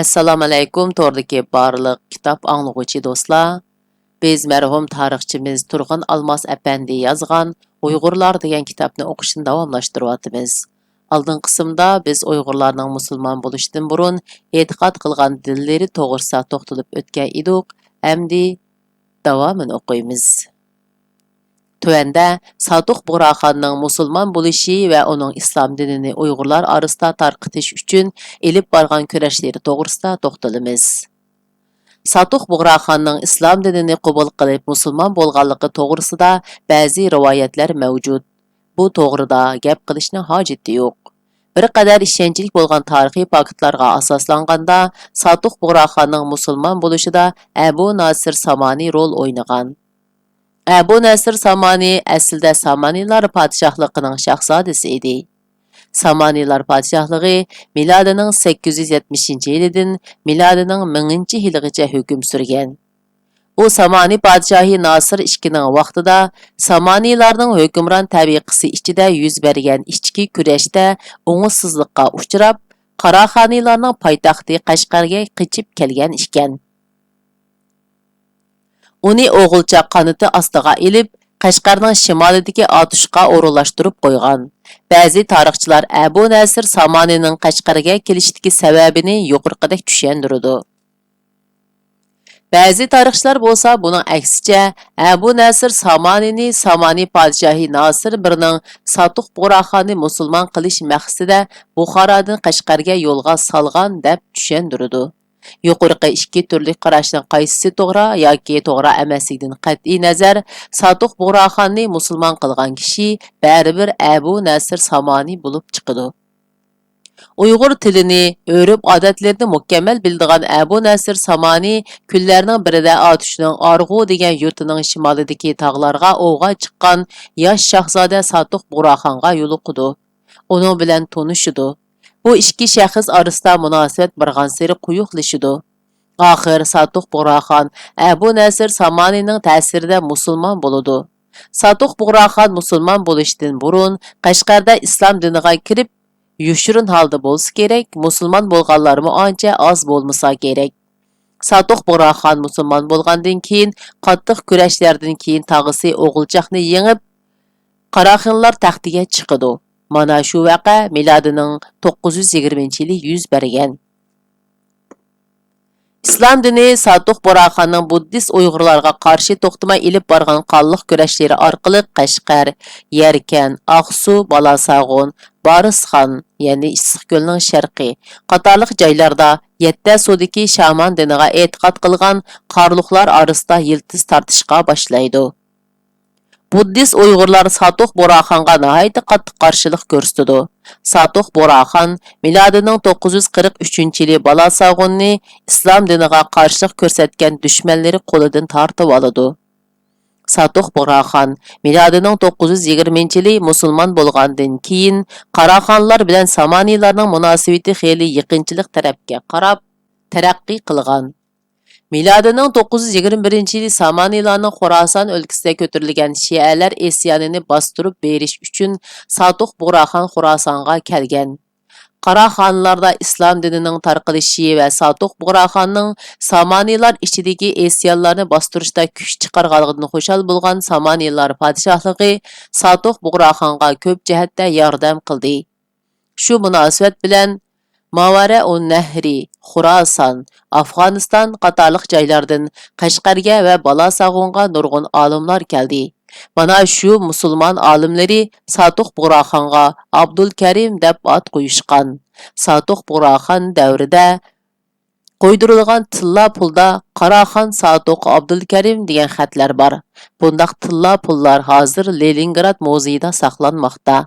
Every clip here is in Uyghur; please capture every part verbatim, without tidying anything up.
ئەسسالامۇئەلەيكۇم، توردىكى بارلىق كىتاب ئاڭلىغۇچى دوستلار. بىز مەرھۇم تارىخچىمىز تۇرغۇن ئالماس ئەپەندى يازغان ئۇيغۇرلار دېگەن كىتابنى ئوقۇشنى داۋاملاشتۇرۇۋاتىمىز. ئالدىنقى قىسىمدا بىز ئۇيغۇرلارنىڭ مۇسۇلمان بولۇشتىن بۇرۇن ئېتىقاد قىلغان دىنلىرى توغرىسىدا توختىلىپ ئۆتكەن ئىدۇق. ئەمدى داۋامىنى ئوقۇيمىز. تۆۋەندە ساتۇق بۇغراخاننىڭ مۇسۇلمان بولۇشى ۋە ئۇنىڭ ئىسلام دىنىنى ئۇيغۇرلار ئارىسىدا تارقىتىش ئۈچۈن ئېلىپ بارغان كۈرەشلىرى توغرىسىدا توختىلىمىز. ساتۇق بۇغراخاننىڭ ئىسلام دىنىنى قوبۇل قىلىپ مۇسۇلمان بولغانلىقى توغرىسىدا بەزى رىۋايەتلەر مەۋجۇت. بۇ توغرىدا گەپ قىلىشنىڭ ھاجىتى يوق. بىر قەدەر ئىشەنچلىك بولغان تارىخىي پاكىتلارغا ئاساسلانغاندا، ساتۇق بۇغراخاننىڭ مۇسۇلمان بولۇشىدا ئەبۇ ناسىر سامانى رول ئوينىغان. ئەبۇ نەسىر سامانى ئەسلىدە سامانىلار پادىشاھلىقىنىڭ شاھزادىسى ئىدى. سامانىلار پادىشاھلىقى مىلادىنىڭ سەككىز يۈز يەتمىشىنچى يىلىدىن مىلادىنىڭ مىڭىنچى يىلىغىچە ھۆكۈم سۈرگەن. ئۇ سامانى پادىشاھى ناسىر ئىككىنىڭ ۋاقتىدا سامانىلارنىڭ ھۆكۈمران تەبىقىسى ئىچىدە يۈز بەرگەن ئىچكى كۈرەشتە ئوڭۇشسىزلىققا ئۇچراپ، قاراخانىيلارنىڭ پايتەختى قەشقەرگە قېچىپ كەلگەن ئىكەن. ئۇنى ئوغۇلچە قانىتى ئاستىغا ئېلىپ، قەشقەرنىڭ شىمالىدىكى ئاتۇشقا ئورۇنلاشتۇرۇپ قويغان. بەزى تارىخچىلار ئەبۇ نەسىر سامانىنىڭ قەشقەرگە كېلىشتىكى سەۋەبىنى يۇقىرىقىدەك چۈشەندۈرىدۇ. بەزى تارىخچىلار بولسا بۇنىڭ ئەكسىچە، ئەبۇ نەسىر سامانىنى سامانى پادىشاھى ناسىر بىرنىڭ ساتۇق بۇغراخاننى مۇسۇلمان قىلىش مەقسىتىدە بۇخارادىن قەشقەرگە يولغا سالغان دەپ چۈشەندۈرىدۇ. يۇقىرىقى ئىككى تۈرلۈك قاراشنىڭ قايسىسى توغرا ياكى توغرا ئەمەسلىكىدىن قەتئىينەزەر، ساتۇق بۇغراخاننى مۇسۇلمان قىلغان كىشى بەرىبىر ئەبۇ نەسىر سامانى بولۇپ چىقىدۇ. ئۇيغۇر تىلىنى، ئۆرپ-ئادەتلىرىنى مۇكەممەل بىلىدىغان ئەبۇ نەسىر سامانى كۈنلەرنىڭ بىرىدە ئاتۇشنىڭ ئارغۇ دېگەن يۇرتىنىڭ شىمالىدىكى تاغلارغا ئوۋغا چىققان ياش شاھزادە ساتۇق بۇغراخانغا يولۇقىدۇ. ئۇنىڭ بىلەن تونۇشىدۇ. بۇ ئىككى شەخس ئارىسىدا مۇناسىۋەت بارغانسېرى قويۇقلىشىدۇ. ئاخىر ساتۇق بۇغراخان ئەبۇ نەسىر سامانىنىڭ تەسىرىدە مۇسۇلمان بولىدۇ. ساتۇق بۇغراخان مۇسۇلمان بولۇشتىن بۇرۇن قەشقەردە ئىسلام دىنىغا كىرىپ، يوشۇرۇن ھالدا بولسا كېرەك، مۇسۇلمان بولغانلارمۇ ئانچە ئاز بولمىسا كېرەك. ساتۇق بۇغراخان مۇسۇلمان بولغاندىن كېيىن، قاتتىق كۈرەشلەردىن كېيىن تاغىسى ئوغۇلچاقنى يېڭىپ، قاراخانلار تەختىگە چىقىدۇ. مانا شۇ ۋەقە مىلادىنىڭ توققۇز يۈز يىگىرمىنچى يىلى يۈز بەرگەن. ئىسلام دىنى ساتۇق بۇغراخاننىڭ بۇددىست ئۇيغۇرلارغا قارشى توختىماي ئېلىپ بارغان قانلىق كۈرەشلىرى ئارقىلىق قەشقەر، يەركەن، ئاقسۇ، بالاساغۇن، بارىسخان، يەنى ئىسسىقكۆلنىڭ شەرقى قاتارلىق جايلاردا يەتتە سۇدىكى شامان دىنىغا ئېتىقاد قىلغان قارلۇقلار ئارىسىدا يىلتىز تارتىشقا باشلايدۇ. بۇددىست ئۇيغۇرلار ساتۇق بۇغراخانغا ناھايىتى قاتتىق قارشىلىق كۆرسىتىدۇ. ساتۇق بۇغراخان مىلادىنىڭ توققۇز يۈز قىرىق ئۈچىنچى يىلى بالاساغۇننى ئىسلام دىنىغا قارشىلىق كۆرسەتكەن دۈشمەنلىرى قولىدىن تارتىۋالىدۇ. ساتۇق بۇغراخان مىلادىنىڭ توققۇز يۈز يىگىرمىنچى يىلى مۇسۇلمان بولغاندىن كېيىن، قاراخانلار بىلەن سامانىلارنىڭ مۇناسىۋىتى خېلى يېقىنچىلىق تەرەپكە قاراپ تەرەققىي قىلغان. مىلادىنىڭ توققۇز يۈز يىگىرمە بىرىنچى يىلى سامانىلارنىڭ خوراسان ئۆلكىسىدە كۆتۈرۈلگەن شىئەلەر ئىسيانىنى باستۇرۇپ بېرىش ئۈچۈن ساتۇق بۇغراخان خوراسانغا كەلگەن. قاراخانلاردا ئىسلام دىنىنىڭ تارقىلىشى ۋە ساتۇق بۇغراخاننىڭ سامانىلار ئىچىدىكى ئىسيانلارنى باستۇرۇشتا كۈچ چىقارغانلىقىدىن خۇشال بولغان سامانىلار پادىشاھلىقى ساتۇق بۇغراخانغا كۆپ جەھەتتە ياردەم قىلدى. شۇ مۇناسىۋەت بىلەن ماۋارەئۇننەھرى، خوراسان، ئافغانىستان قاتارلىق جايلاردىن قەشقەرگە ۋە بالاساغۇنغا نۇرغۇن ئالىملار كەلدى. مانا شۇ مۇسۇلمان ئالىملىرى ساتۇق بۇغراخانغا ئابدۇلكەرىم دەپ ئات قويۇشقان. ساتۇق بۇغراخان دەۋرىدە قويدۇرۇلغان تىللا پۇلدا «قاراخان ساتۇق ئابدۇلكەرىم» دېگەن خەتلەر بار. بۇنداق تىللا پۇللار ھازىر لېنىنگراد مۇزېيىدا ساقلانماقتا.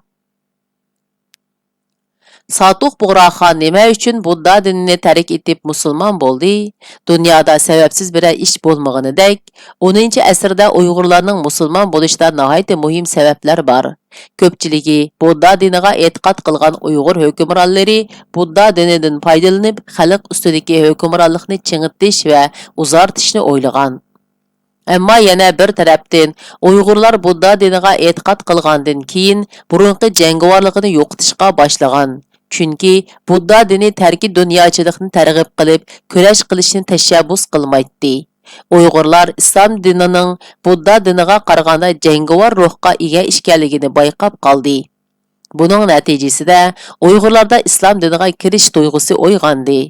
ساتۇق بۇغراخان نېمە ئۈچۈن بۇددا دىنىنى تەرك ئېتىپ مۇسۇلمان بولدى؟ دۇنيادا سەۋەبسىز بىرەر ئىش بولمىغىنىدەك، ئونىنچى ئەسىردە ئۇيغۇرلارنىڭ مۇسۇلمان بولۇشىدا ناھايىتى مۇھىم سەۋەبلەر بار. كۆپچىلىكى بۇددا دىنىغا ئېتىقاد قىلغان ئۇيغۇر ھۆكۈمرانلىرى بۇددا دىنىدىن پايدىلىنىپ، خەلق ئۈستىدىكى ھۆكۈمرانلىقنى چىڭىتىش ۋە ئۇزارتىشنى ئويلىغان. ئەمما يەنە بىر تەرەپتىن، ئۇيغۇرلار بۇددا دىنىغا ئېتىقاد قىلغاندىن كېيىن، بۇرۇنقى جەڭگىۋارلىقىنى يوقىتىشقا باشلىغان. چۈنكى بۇددا دىنى تەركىي دۇنياچىلىقنى تەرغىب قىلىپ، كۈرەش قىلىشنى تەشەببۇس قىلمايتتى. ئۇيغۇرلار ئىسلام دىنىنىڭ بۇددا دىنىغا قارىغاندا جەڭگىۋار روھقا ئىگە ئىكەنلىكىنى بايقاپ قالدى. بۇنىڭ نەتىجىسىدە ئۇيغۇرلاردا ئىسلام دىنىغا كىرىش تۇيغۇسى ئويغاندى.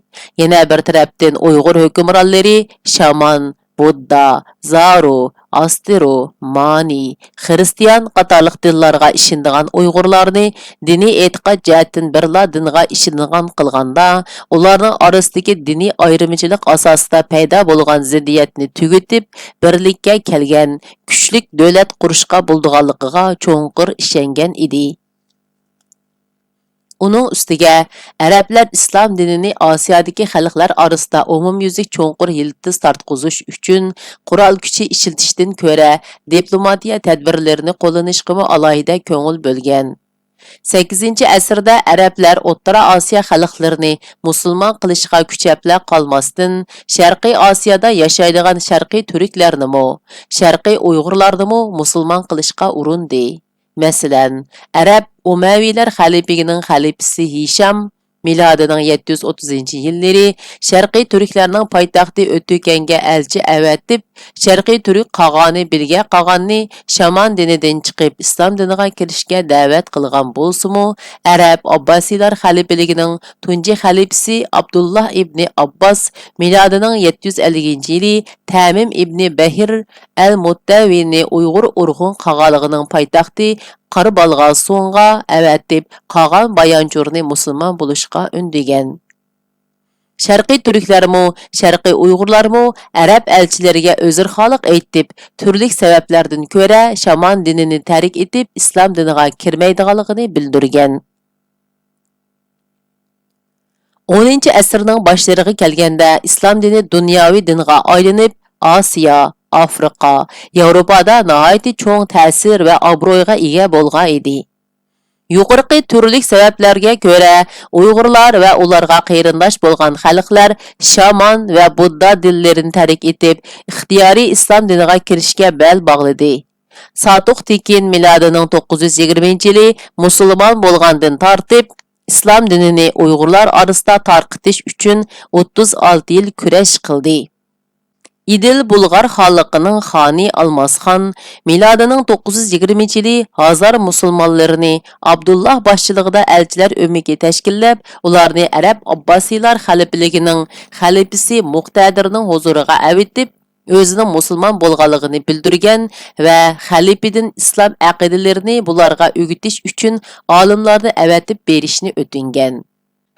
يەنە بىر تەرەپتىن ئۇيغۇر ھۆكۈمرانلىرى شامان، بۇددا، زارۇ، ئاسترو، مانى، خىرىستىيان قاتارلىق دىنلارغا ئىشىنىدىغان ئۇيغۇرلارنى دىنىي ئېتىقاد جەھەتتىن بىرلا دىنغا ئىشىنىدىغان قىلغاندا، ئۇلارنىڭ ئارىسىدىكى دىنىي ئايرىمىچىلىق ئاساسىدا پەيدا بولغان زىددىيەتنى تۈگىتىپ، بىرلىككە كەلگەن، كۈچلۈك دۆلەت قۇرۇشقا بولىدىغانلىقىغا چوڭقۇر ئىشەنگەن ئىدى. ئۇنىڭ ئۈستىگە، ئەرەبلەر ئىسلام دىنىنى ئاسىيادىكى خەلقلەر ئارىسىدا ئومۇميۈزلۈك چوڭقۇر يىلتىز تارتقۇزۇش ئۈچۈن قورال كۈچى ئىشلىتىشتىن كۆرە، دىپلوماتىيە تەدبىرلىرىنى قوللىنىشقىمۇ ئالاھىدە كۆڭۈل بۆلگەن. سەككىزىنچى ئەسىردە ئەرەبلەر ئوتتۇرا ئاسىيا خەلقلىرىنى مۇسۇلمان قىلىشقا كۈچەپلا قالماستىن، شەرقىي ئاسىيادا ياشايدىغان شەرقىي تۈركلەرنىمۇ، شەرقىي ئۇيغۇرلارنىمۇ مۇسۇلمان قىلىشقا ئۇرۇندى. مەسىلەن، ئەرەب ئۇمەۋىيلەر خەلىپىلىكىنىڭ خەلىپىسى ھىشام مىلادىنىڭ يەتتە يۈز ئوتتۇزىنچى يىللىرى شەرقىي تۈركلەرنىڭ پايتەختى ئۆتۈكەنگە ئەلچى ئەۋەتىپ، شەرقىي تۈرك قاغانى بىلگە قاغاننى شامان دىنىدىن چىقىپ، ئىسلام دىنىغا كىرىشكە دەۋەت قىلغان بولسىمۇ، ئەرەب ئابباسىيلار خەلىپىلىكىنىڭ تۇنجى خەلىپىسى ئابدۇللا ئىبنى ئابباس مىلادىنىڭ يەتتە يۈز ئەللىكىنچى يىلى تەمىم ئىبنى بەھىر ئەل مۇتتەۋىنى ئۇيغۇر ئۇرغۇن قاغانلىقىنىڭ پايتەختى قارىبالغالسۇنغا ئەۋەتىپ، قاغان بايانچۇرنى مۇسۇلمان بولۇشقا ئۈندىگەن. شەرقىي تۈركلەرمۇ، شەرقىي ئۇيغۇرلارمۇ ئەرەب ئەلچىلىرىگە ئۆزرىخاھلىق ئېيتىپ، تۈرلۈك سەۋەبلەردىن كۆرە شامان دىنىنى تەرك ئېتىپ، ئىسلام دىنىغا كىرمەيدىغانلىقىنى بىلدۈرگەن. ئونىنچى ئەسىرنىڭ باشلىرىغا كەلگەندە، ئىسلام دىنى دۇنياۋى دىنغا ئايلىنىپ، ئاسىيا، ئافرىقا، ياۋروپادا ناھايىتى چوڭ تەسىر ۋە ئابرۇيغا ئىگە بولغان ئىدى. يۇقىرىقى تۈرلۈك سەۋەبلەرگە كۆرە، ئۇيغۇرلار ۋە ئۇلارغا قېرىنداش بولغان خەلقلەر شامان ۋە بۇددا دىنلىرىنى تەرك ئېتىپ، ئىختىيارىي ئىسلام دىنىغا كىرىشكە بەل باغلىدى. ساتۇق تېكىن مىلادىنىڭ توققۇز يۈز يىگىرمىنچى يىلى مۇسۇلمان بولغاندىن تارتىپ، ئىسلام دىنىنى ئۇيغۇرلار ئارىسىدا تارقىتىش ئۈچۈن ئوتتۇز ئالتە يىل كۈرەش قىلدى. ئىدىل بۇلغار خانلىقىنىڭ خانى ئالماسخان مىلادىنىڭ توققۇز يۈز يىگىرمىنچى يىلى ھازار مۇسۇلمانلىرىنى ئابدۇللا باشچىلىقىدا ئەلچىلەر ئۆمىكى تەشكىللەپ، ئۇلارنى ئەرەب ئابباسىيلار خەلىپىلىكىنىڭ خەلىپىسى مۇقتەدىرنىڭ ھۇزۇرىغا ئەۋېتىپ، ئۆزىنىڭ مۇسۇلمان بولغانلىقىنى بىلدۈرگەن ۋە خەلىپىدىن ئىسلام ئەقىدىلىرىنى بۇلارغا ئۆگىتىش ئۈچۈن ئالىملارنى ئەۋەتىپ بېرىشنى ئۆتۈنگەن.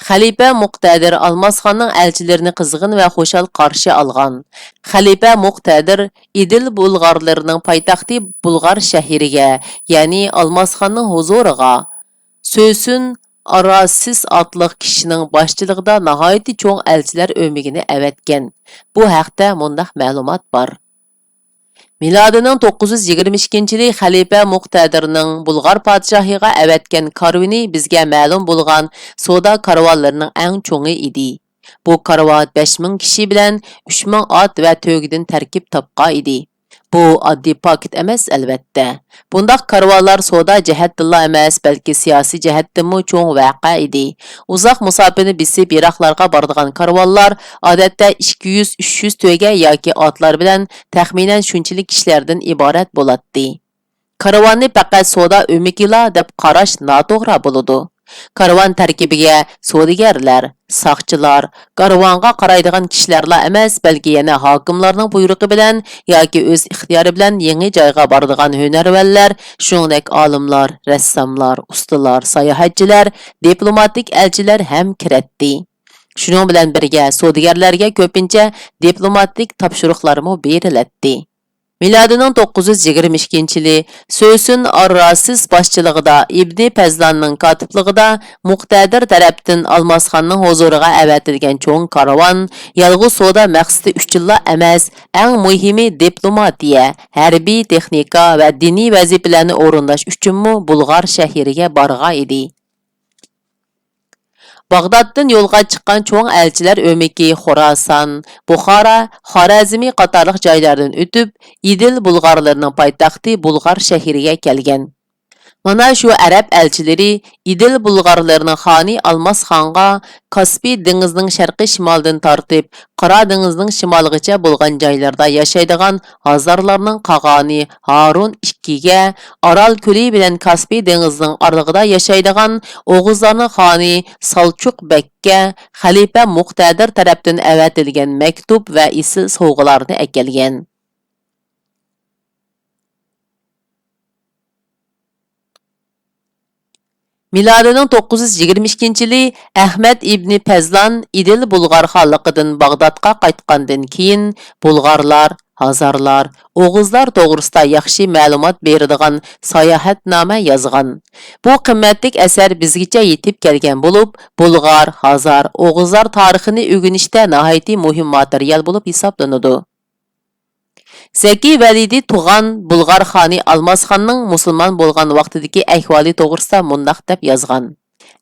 خەلىپە مۇقتەدىر ئالماسخاننىڭ ئەلچىلىرىنى قىزغىن ۋە خۇشال قارشى ئالغان. خەلىپە مۇقتەدىر ئىدىل بۇلغارلىرىنىڭ پايتەختى بۇلغار شەھىرىگە، يەنى ئالماسخاننىڭ ھۇزۇرىغا، سۆسۈن ئاراسىس ئاتلىق كىشىنىڭ باشچىلىقىدا ناھايىتى چوڭ ئەلچىلەر ئۆمىكىنى ئەۋەتكەن. بۇ ھەقتە مۇنداق مەلۇمات بار. مىلادىنىڭ توققۇز يۈز يىگىرمە ئىككىنچى يىلى خەلىپە مۇقتەدىرنىڭ بۇلغار پادىشاھىغا ئەۋەتكەن كارۋىنى بىزگە مەلۇم بولغان سودا كارۋانلىرىنىڭ ئەڭ چوڭى ئىدى. بۇ كارۋان بەش مىڭ كىشى بىلەن ئۈچ مىڭ ئات ۋە تۆگىدىن تەركىب تاپقان ئىدى. بۇ ئاددىي پاكىت ئەمەس، ئەلۋەتتە. بۇنداق كارۋانلار سودا جەھەتتىنلا ئەمەس، بەلكى سىياسىي جەھەتتىنمۇ چوڭ ۋەقە ئىدى. ئۇزاق مۇساپىنى بېسىپ يىراقلارغا بارىدىغان كارۋانلار ئادەتتە ئىككى يۈز، ئۈچ يۈز تۆگە ياكى ئاتلار بىلەن تەخمىنەن شۇنچىلىك كىشىلەردىن ئىبارەت بولاتتى. كارۋاننى پەقەت سودا ئۆمىكىلا دەپ قاراش ناتوغرا بولىدۇ. كارۋان تەركىبىگە سودىگەرلەر، ساقچىلار، كارۋانغا قارايدىغان كىشىلەرلا ئەمەس، بەلكى يەنە ھاكىملارنىڭ بۇيرۇقى بىلەن ياكى ئۆز ئىختىيارى بىلەن يېڭى جايغا بارىدىغان ھۈنەرۋەنلەر، شۇنىڭدەك ئالىملار، رەسساملار، ئۇستىلار، ساياھەتچىلەر، دىپلوماتىك ئەلچىلەر ھەم كىرەتتى. شۇنىڭ بىلەن بىرگە، سودىگەرلەرگە كۆپىنچە دىپلوماتىك تاپشۇرۇقلارمۇ بېرىلەتتى. مىلادىنىڭ توققۇز يۈز يىگىرمە ئىككىنچى يىلى سۆسۈن ئارراسىس باشچىلىقىدا ئىبنى پەزلاننىڭ كاتىپلىقىدا مۇقتەدىر تەرەپتىن ئالماسخاننىڭ ھۇزۇرىغا ئەۋەتىلگەن چوڭ كارۋان يالغۇز سودا مەقسىتى ئۈچۈنلا ئەمەس، ئەڭ مۇھىمى دىپلوماتىيە، ھەربىي تېخنىكا ۋە دىنىي ۋەزىپىلەرنى ئورۇنداش ئۈچۈنمۇ بۇلغار شەھىرىگە بارغان ئىدى. باغدادتىن يولغا چىققان چوڭ ئەلچىلەر ئۆمىكى خوراسان، بۇخارا، خارەزمى قاتارلىق جايلاردىن ئۆتۈپ، ئىدىل بۇلغارلىرىنىڭ پايتەختى بۇلغار شەھىرىگە كەلگەن. مانا شۇ ئەرەب ئەلچىلىرى ئىدىل بۇلغارلىرىنىڭ خانى ئالماسخانغا كاسپىي دېڭىزىنىڭ شەرقىي شىمالىدىن تارتىپ، قارا دېڭىزنىڭ شىمالىغىچە بولغان جايلاردا ياشايدىغان ھازارلارنىڭ قاغانى ھارۇن ئىككىگە، ئارال كۆلى بىلەن كاسپىي دېڭىزىنىڭ ئارىلىقىدا ياشايدىغان ئوغۇزلارنىڭ خانى سالچۇق بەگكە خەلىپە مۇقتەدىر تەرەپتىن ئەۋەتىلگەن مەكتۇپ ۋە ئېسىل سوۋغىلارنى ئەكەلگەن. مىلادىنىڭ توققۇز يۈز يىگىرمە ئىككىنچى يىلى ئەخمەت ئىبنى پەزلان ئىدىل بۇلغار خانلىقىدىن باغدادقا قايتقاندىن كېيىن، بۇلغارلار، ھازارلار، ئوغۇزلار توغرىسىدا ياخشى مەلۇمات بېرىدىغان ساياھەتنامە يازغان. بۇ قىممەتلىك ئەسەر بىزگىچە يېتىپ كەلگەن بولۇپ، بۇلغار، ھازار، ئوغۇزلار تارىخىنى ئۆگىنىشتە ناھايىتى مۇھىم ماتېرىيال بولۇپ ھېسابلىنىدۇ. زەكى ۋەلىدى تۇغان بۇلغار خانى ئالماسخاننىڭ مۇسۇلمان بولغان ۋاقتىدىكى ئەھۋالى توغرىسىدا مۇنداق دەپ يازغان: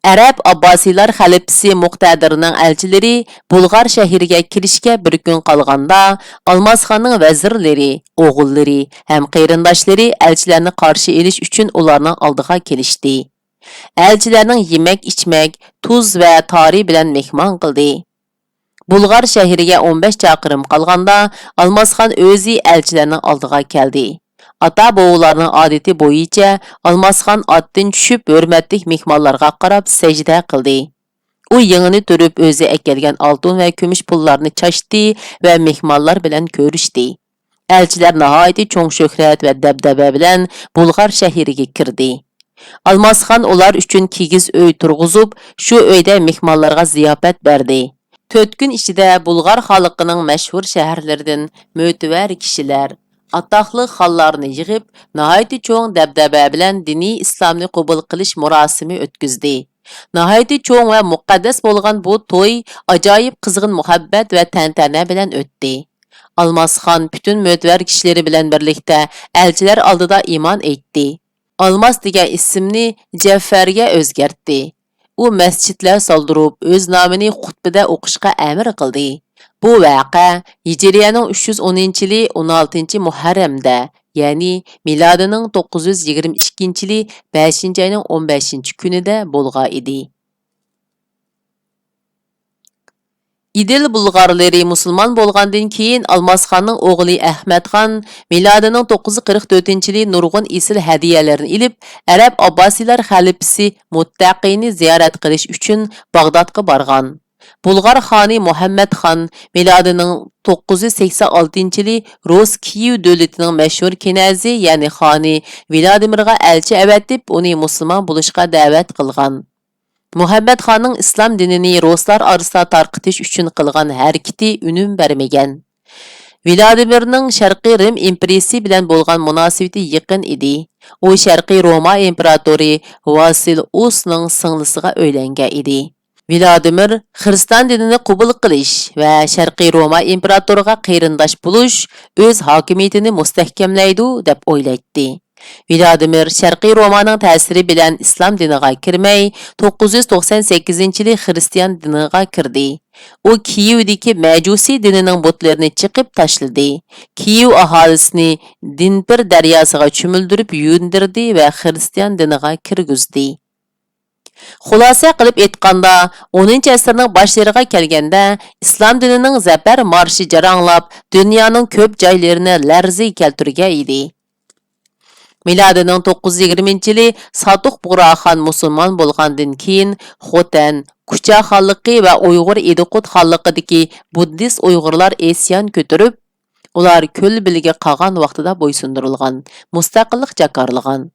ئەرەب ئابباسىيلار خەلىپىسى مۇقتەدىرنىڭ ئەلچىلىرى بۇلغار شەھىرىگە كىرىشكە بىر كۈن قالغاندا، ئالماسخاننىڭ ۋەزىرلىرى، ئوغۇللىرى ھەم قېرىنداشلىرى ئەلچىلەرنى قارشى ئېلىش ئۈچۈن ئۇلارنىڭ ئالدىغا كېلىشتى. ئەلچىلەرنىڭ يېمەك-ئىچمەك، تۇز ۋە تارى بىلەن مېھمان قىلدى. بۇلغار شەھىرىگە ئون بەش چاقىرىم قالغاندا، ئالماسخان ئۆزى ئەلچىلەرنىڭ ئالدىغا كەلدى. ئاتا-بوۋىلارنىڭ ئادىتى بويىچە، ئالماسخان ئاتتىن چۈشۈپ، ھۆرمەتلىك مېھمانلارغا قاراپ سەجدە قىلدى. ئۇ يېڭىنى تۇرۇپ، ئۆزى ئەكەلگەن ئالتۇن ۋە كۈمۈش پۇللارنى چاچتى ۋە مېھمانلار بىلەن كۆرۈشتى. ئەلچىلەر ناھايىتى چوڭ شۆھرەت ۋە دەبدەبە بىلەن بۇلغار شەھىرىگە كىردى. ئالماسخان ئۇلار ئۈچۈن كىگىز ئۆي تۇرغۇزۇپ، شۇ ئۆيدە مېھمانلارغا زىياپەت بەردى. تۆت كۈن ئىچىدە بۇلغار خانلىقىنىڭ مەشھۇر شەھەرلىرىدىن مۆتىۋەر كىشىلەر، ئاتاقلىق خانلارنى يىغىپ، ناھايىتى چوڭ دەبدەبە بىلەن دىنىي ئىسلامنى قوبۇل قىلىش مۇراسىمى ئۆتكۈزدى. ناھايىتى چوڭ ۋە مۇقەددەس بولغان بۇ توي ئاجايىپ قىزغىن مۇھەببەت ۋە تەنتەنە بىلەن ئۆتتى. ئالماسخان پۈتۈن مۆتىۋەر كىشىلىرى بىلەن بىرلىكتە ئەلچىلەر ئالدىدا ئىمان ئېيتتى. ئالماس دېگەن ئىسىمنى جەفەرگە ئۆزگەرتتى. ئۇ مەسچىتلەر سالدۇرۇپ، ئۆز نامىنى خۇتبىدە ئوقۇشقا ئەمىر قىلدى. بۇ ۋەقە ھىجرىيەنىڭ ئۈچ يۈز ئونىنچى يىلى ئون ئالتىنچى مۇھەررەمدە، يەنى مىلادىنىڭ توققۇز يۈز يىگىرمە ئىككىنچى يىلى بەشىنچى ئاينىڭ ئون بەشىنچى كۈنىدە بولغان ئىدى. ئىدىل بۇلغارلىرى مۇسۇلمان بولغاندىن كېيىن، ئالماسخاننىڭ ئوغلى ئەخمەتخان مىلادىنىڭ توققۇز يۈز قىرىق تۆتىنچى يىلى نۇرغۇن ئېسىل ھەدىيەلەرنى ئېلىپ، ئەرەب ئابباسىيلار خەلىپىسى مۇتتەقىنى زىيارەت قىلىش ئۈچۈن باغدادقا بارغان. بۇلغار خانى مۇھەممەتخان مىلادىنىڭ توققۇز يۈز سەكسەن ئالتىنچى يىلى رۇس كىيىۋ دۆلىتىنىڭ مەشھۇر كېنەزى، يەنى خانى ۋلادىمىرغا ئەلچى ئەۋەتىپ، ئۇنى مۇسۇلمان بولۇشقا دەۋەت قىلغان. مۇھەممەتخاننىڭ ئىسلام دىنىنى رۇسلار ئارىسىدا تارقىتىش ئۈچۈن قىلغان ھەرىكىتى ئۈنۈم بەرمىگەن. ۋلادىمىرنىڭ شەرقىي رىم ئىمپېرىيىسى بىلەن بولغان مۇناسىۋىتى يېقىن ئىدى. ئۇ شەرقىي روما ئىمپېراتورى ۋاسىل ئۇسنىڭ سىڭلىسىغا ئۆيلەنگەن ئىدى. ۋلادىمىر خىرىستان دىنىنى قوبۇل قىلىش ۋە شەرقىي روما ئىمپېراتورىغا قېرىنداش بولۇش ئۆز ھاكىمىيىتىنى مۇستەھكەملەيدۇ، دەپ ئويلايتتى. ۋلادىمىر شەرقىي رومانىڭ تەسىرى بىلەن ئىسلام دىنىغا كىرمەي، توققۇز يۈز توقسەن سەككىزىنچى يىلى خىرىستىيان دىنىغا كىردى. ئۇ كىيىۋدىكى مەجۇسىي دىنىنىڭ بۇتلىرىنى چېقىپ تاشلىدى. كىيىۋ ئاھالىسىنى دىنپىر دەرياسىغا چۆمۈلدۈرۈپ يۇيۇندۇردى ۋە خىرىستىيان دىنىغا كىرگۈزدى. خۇلاسە قىلىپ ئېيتقاندا، ئونىنچى ئەسىرنىڭ باشلىرىغا كەلگەندە، ئىسلام دىنىنىڭ زەپەر مارشى جاراڭلاپ، دۇنيانىڭ كۆپ جايلىرىنى لەرزىگە كەلتۈرگەن ئىدى. مىلادىنىڭ توققۇز يۈز يىگىرمىنچى يىلى ساتۇق بۇغراخان مۇسۇلمان بولغاندىن كېيىن، خوتەن، كۇچا خانلىقى ۋە ئۇيغۇر ئىدىقۇت خانلىقىدىكى بۇددىست ئۇيغۇرلار ئىسيان كۆتۈرۈپ، ئۇلار كۆل بېلىگە قالغان ۋاقتىدا بويسۇندۇرۇلغان، مۇستەقىللىق جاكارلىغان.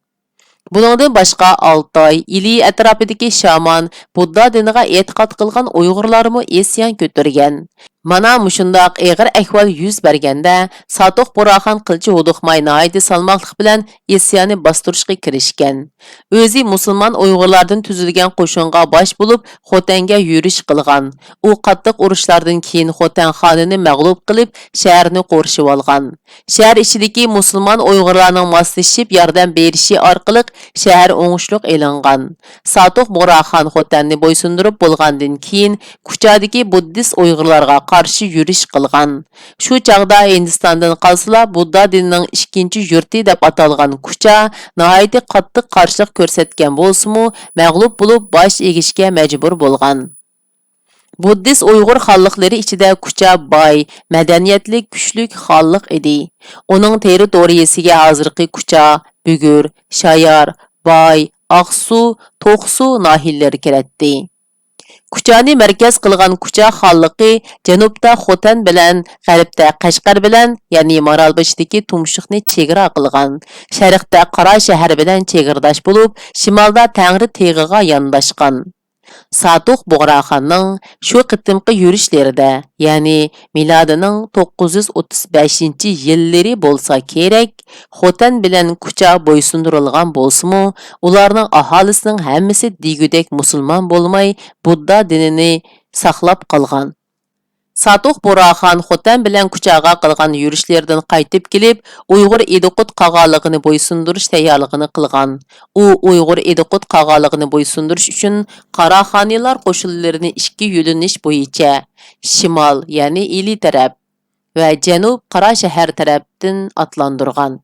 بۇنىڭدىن باشقا، ئالتاي، ئىلى ئەتراپىدىكى شامان، بۇددا دىنىغا ئېتىقاد قىلغان ئۇيغۇرلارمۇ ئىسيان كۆتۈرگەن. مانا مۇشۇنداق ئېغىر ئەھۋال يۈز بەرگەندە، ساتۇق بۇغراخان قىلچە ھودۇقماي، ناھايىتى سالماقلىق بىلەن ئىسياننى باستۇرۇشقا كىرىشكەن. ئۆزى مۇسۇلمان ئۇيغۇرلاردىن تۈزۈلگەن قوشۇنغا باش بولۇپ، خوتەنگە يۈرۈش قىلغان. ئۇ قاتتىق ئۇرۇشلاردىن كېيىن خوتەن خانىنى مەغلۇپ قىلىپ، شەھەرنى قورشىۋالغان. شەھەر ئىچىدىكى مۇسۇلمان ئۇيغۇرلارنىڭ ماسلىشىپ ياردەم بېرىشى ئارقىلىق شەھەر ئوڭۇشلۇق ئېلىنغان. ساتۇق بۇغراخان خوتەننى بويسۇندۇرۇپ بولغاندىن كېيىن، كۇچادىكى بۇددىست ئۇيغۇرلارغا قارشى يۈرۈش قىلغان. شۇ چاغدا ھىندىستاندىن قالسىلا، بۇددا دىنىنىڭ ئىككىنچى يۇرتى دەپ ئاتالغان كۇچا ناھايىتى قاتتىق قارشىلىق كۆرسەتكەن بولسىمۇ، مەغلۇپ بولۇپ باش ئېگىشكە مەجبۇر بولغان. بۇددىست ئۇيغۇر خانلىقلىرى ئىچىدە كۇچا باي، مەدەنىيەتلىك، كۈچلۈك خانلىق ئىدى. ئۇنىڭ تېررىتورىيىسىگە ھازىرقى كۇچا، بۈگۈر، شايار، باي، ئاقسۇ، توقسۇ ناھىيەلىرى كىرەتتى. كۇچانى مەركەز قىلغان كۇچا خانلىقى جەنۇبتا خوتەن بىلەن، غەربتە قەشقەر بىلەن، يەنى مارالبېشىدىكى تۇمشۇقنى چېگرا قىلغان، شەرقتە قارا شەھەر بىلەن چېگرىداش بولۇپ، شىمالدا تەڭرى تېغىغا يانداشقان. ساتۇق بۇغراخاننىڭ شۇ قېتىمقى يۈرۈشلىرىدە، يەنى مىلادىنىڭ توققۇز يۈز ئوتتۇز بەشىنچى يىللىرى بولسا كېرەك، خوتەن بىلەن كۇچا بويسۇندۇرۇلغان بولسىمۇ، ئۇلارنىڭ ئاھالىسىنىڭ ھەممىسى دېگۈدەك مۇسۇلمان بولماي، بۇددا دىنىنى ساقلاپ قالغان. ساتۇق بۇغراخان خوتەن بىلەن كۇچاغا قىلغان يۈرۈشلىرىدىن قايتىپ كېلىپ، ئۇيغۇر ئىدىقۇت قاغانلىقىنى بويسۇندۇرۇش تەييارلىقىنى قىلغان. ئۇ ئۇيغۇر ئىدىقۇت قاغانلىقىنى بويسۇندۇرۇش ئۈچۈن قاراخانىيلار قوشۇنلىرىنى ئىككى يۆنىلىش بويىچە، شىمال، يەنى ئىلى تەرەپ ۋە جەنۇب، قارا شەھەر تەرەپتىن ئاتلاندۇرغان.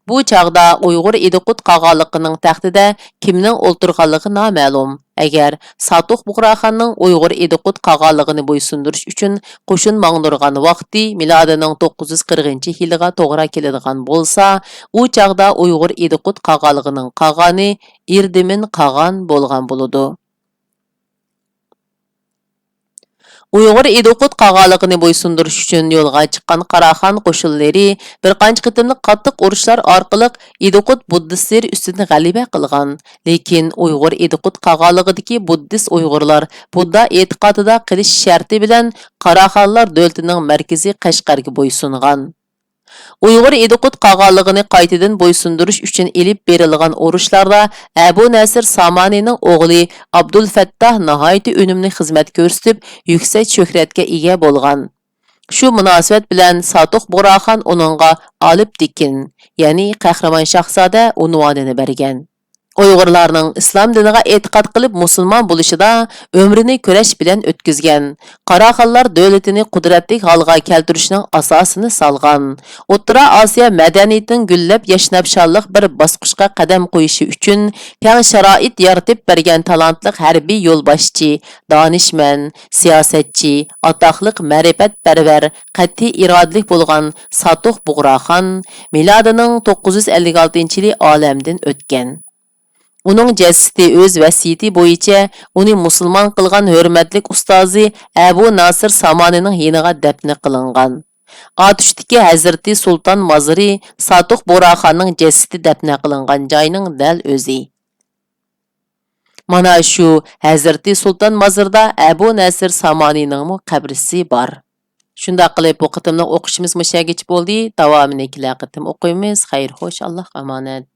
بۇ چاغدا ئۇيغۇر ئىدىقۇت قاغانلىقىنىڭ تەختىدە كىمنىڭ ئولتۇرغانلىقى نامەلۇم. ئەگەر ساتۇق بۇغراخاننىڭ ئۇيغۇر ئىدىقۇت قاغانلىقىنى بويسۇندۇرۇش ئۈچۈن قوشۇن ماڭدۇرغان ۋاقتى مىلادىنىڭ توققۇز يۈز قىرىقىنچى يىلىغا توغرا كېلىدىغان بولسا، ئۇ چاغدا ئۇيغۇر ئىدىقۇت قاغانلىقىنىڭ قاغانى ئىردىمىن قاغان بولغان بولىدۇ. ئۇيغۇر ئىدىقۇت قاغانلىقىنى بويسۇندۇرۇش ئۈچۈن يولغا چىققان قاراخان قوشۇنلىرى بىر قانچە قېتىملىق قاتتىق ئۇرۇشلار ئارقىلىق ئىدىقۇت بۇددىستلىرى ئۈستىدىن غەلىبە قىلغان. لېكىن ئۇيغۇر ئىدىقۇت قاغانلىقىدىكى بۇددىست ئۇيغۇرلار بۇددا ئېتىقادىدا قېلىش شەرتى بىلەن قاراخانلار دۆلىتىنىڭ مەركىزى قەشقەرگە بويسۇنغان. ئۇيغۇر ئىدىقۇت قاغانلىقىنى قايتىدىن بويسۇندۇرۇش ئۈچۈن ئېلىپ بېرىلغان ئۇرۇشلاردا ئەبۇ نەسىر سامانىنىڭ ئوغلى ئابدۇلفەتتاھ ناھايىتى ئۈنۈملۈك خىزمەت كۆرسىتىپ، يۈكسەك شۆھرەتكە ئىگە بولغان. شۇ مۇناسىۋەت بىلەن ساتۇق بۇغراخان ئۇنىڭغا ئالىپ تېكىن، يەنى قەھرىمان شاھزادە ئۇنۋانىنى بەرگەن. ئۇيغۇرلارنىڭ ئىسلام دىنىغا ئېتىقاد قىلىپ مۇسۇلمان بولۇشىدا ئۆمرىنى كۈرەش بىلەن ئۆتكۈزگەن، قاراخانلار دۆلىتىنى قۇدرەتلىك ھالغا كەلتۈرۈشنىڭ ئاساسىنى سالغان، ئوتتۇرا ئاسىيا مەدەنىيىتىنىڭ گۈللەپ ياشناپ شانلىق بىر باسقۇچقا قەدەم قويۇشى ئۈچۈن كەڭ شارائىت يارىتىپ بەرگەن تالانتلىق ھەربىي يولباشچى، دانىشمەن، سىياسەتچى، ئاتاقلىق مەرىپەتپەرۋەر، قەتئىي ئىرادىلىك بولغان ساتۇق بۇغراخان مىلادىنىڭ توققۇز يۈز ئەللىك ئالتىنچى يىلى ئالەمدىن ئۆتكەن. ئۇنىڭ جەسىتى ئۆز ۋەسىيىتى بويىچە ئۇنى مۇسۇلمان قىلغان ھۆرمەتلىك ئۇستازى ئەبۇ ناسىر سامانىنىڭ يېنىغا دەپنە قىلىنغان. ئاتۇشتىكى ھەزرىتى سۇلتان مازىرى ساتۇق بۇغراخاننىڭ جەسىتى دەپنە قىلىنغان جاينىڭ دەل ئۆزى. مانا شۇ ھەزرىتى سۇلتان مازىردا ئەبۇ نەسىر سامانىنىڭمۇ قەبرىسى بار. شۇنداق قىلىپ، بۇ قېتىملىق ئوقۇشىمىز مۇشۇ يەرگىچە بولدى. داۋامىنى كېلەر قېتىم ئوقۇيمىز. خەير خوش، ئاللاھقا ئامانەت.